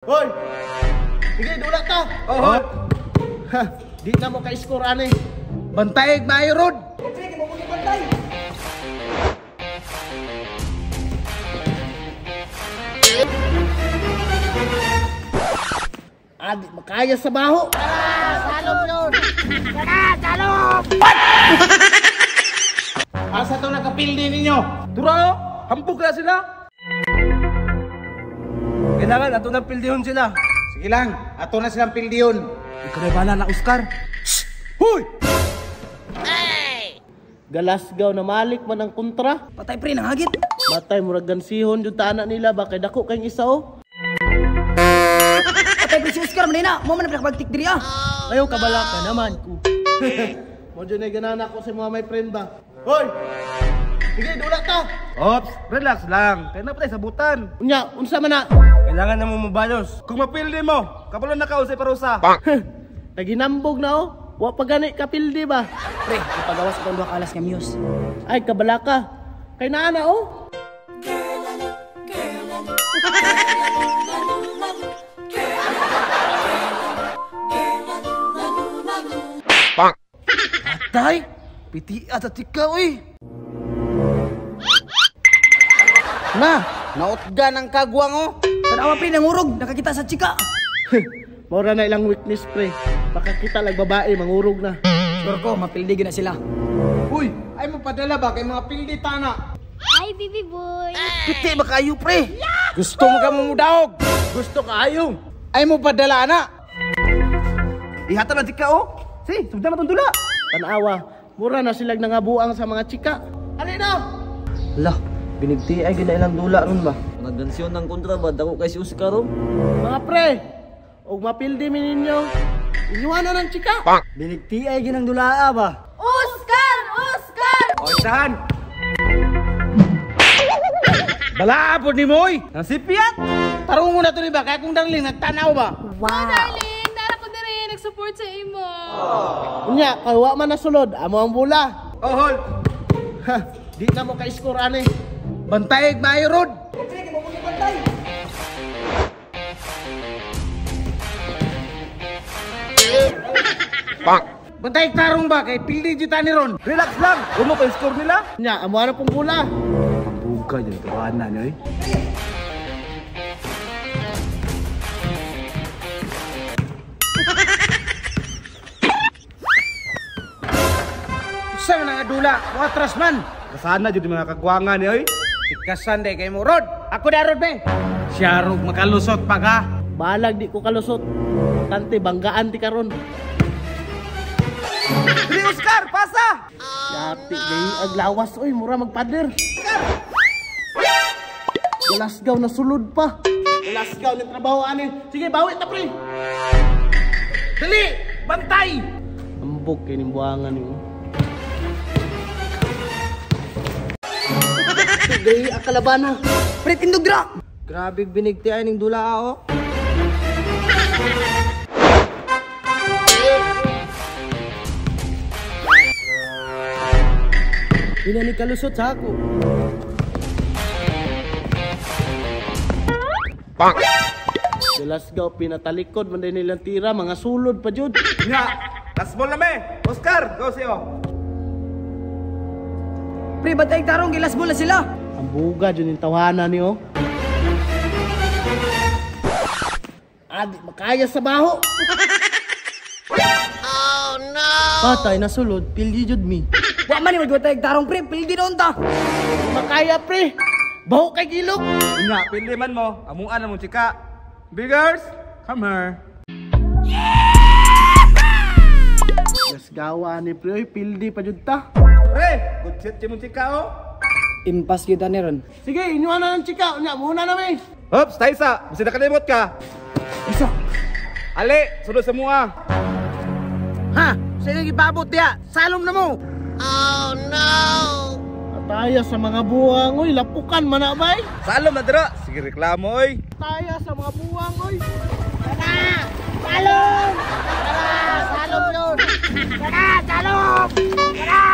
Hoy! Sige, dula ta! Oh, hoy! Ha, di na mo ka-score ani. Bantay maayo rod. Sige, mo muna bantay. Adi makaya sa baho. Tara, salom yun. Tara, salom. Asa to nakapildi ninyo? Tura oh, hampok na sila. Kailangan ato nang pildihon sila. Sige lang, ato na silang pildihon. Ikaw na bala na Oscar. Shh! Hoy! Hey! Galasgaw na malik man ang kontra. Patay pre, nanghagit. Matay murag gansihon jud ta ana nila ba kay dako kay isa oh. Patay pre si Oscar man na, mo man na pinakabagtik diri ah. Ayaw kabala ka naman ko. Mo jud nay ganana ko sa mga may friend ba. Hoy! Sige, dula ta. Ops, relax lang. Kaya na patay sabutan. Unya, unsa man na? Kailangan na mo mobayos. Kung mapildi mo, kabalo na ka usay parusa. Naginambog na oh. Wa pa gani kapildi ba? Pre, ipagawas itong duha ka alas nga muse. Ay, kabala ka. Kay naa na oh. Patay! Piti at ikaw eh! Na! Nautgan ang kagwang oh! Tanawa pre, nangurog! Nakakita sa chika! Mora na ilang weakness pre. Makakita lang babae, mangurog na. Sure ko, mapildi na sila. Uy! Ay mo padala ba kay mga pildi tana? Hi baby boy! Piti ba kayo pre? Yeah! Gusto mo ka mumudaog! Gusto kaayo! Ay mo padala na! Ihatan na chika oh! Si, sundan na tong dula! Tanawa, mura na silang nangabuang sa mga chika. Alin na! Lah, binigti ay gina ilang dula ron ba? Nagdansyon ng kontra ba? Dako kay si Oscar oh. Mga pre, og mapildi mi ninyo, inyuan na ng chika. Binigti ay ginang dulaa ba? Oscar! Oscar! O, isahan! Bala po ni Moy! Nasipiat! Tarungo na to ni ba? Kaya kung darling, nagtanaw ba? Wow! Oh, darling! Nara ko na rin! Nag-support sa imo! Unya, kay wa man nasulod, amo ang bula. Oh, hold! Ha, di na mo ka-score ani. Bantay maayo rod. Sige, mo muna bantay. Bantay tarong ba kay pildi jud ta ni ron. Relax lang! Uno pa yung score nila! Unya, amo na pong bula. Pambuga dyan, tuwaan na nyo eh. Usa man ang adula, mo atras man. Kasana dyan yung mga kagwangan eh oy. Tikasan day kay mo rod. Ako da rod be. Siya rog makalusot pa ka. Balag di ko kalusot. Tante banggaan ti karon. Dili Oscar, pasa! Yati gay aglawas oy, mura magpader. Galasgaw na sulod pa. Galasgaw ni trabaho ani. Sige, bawi ta pre. Dali, bantay. Ambog kay ning buangan ni. Gay akalabana. Pre, tindog dira! Grabe binigti ay ning dulaa oh. Di na ni kalusot sa ako. Galasgaw pinatalikod man din nilang tira, mga sulod pa jud. Nga, last ball na me! Oscar, go siyo! Pre, bantay tarong, gilas bola sila! Ang buga jud ning tawhana ni oh. Adi makaya sa baho. Patay nasulod, pildi jud mi. Wa man ni magbatay tarong pre, pildi noon ta! Makaya pre. Baho kay gilok. Nga, pili man mo, amuan na mong chika. Biggers, come here. Gasgawa ni pre, oy, pildi pa jud ta. Pre, good shit mong chika oh. Impas kita ni ron. Sige, inyuan na ng chika. Unya, muna na mi. Oops, Taisa, basta nakalimot ka. Isa. Ali, sunod sa mua. Ha? Sige gipabot diya. Salom na mo. Ataya sa mga buwang oy, lapukan man na bay. Salom na dira. Sige reklamo oy. Ataya sa mga buwang oy. Tara! Salom! Tara! Salom yun! Tara! Salom! Tara!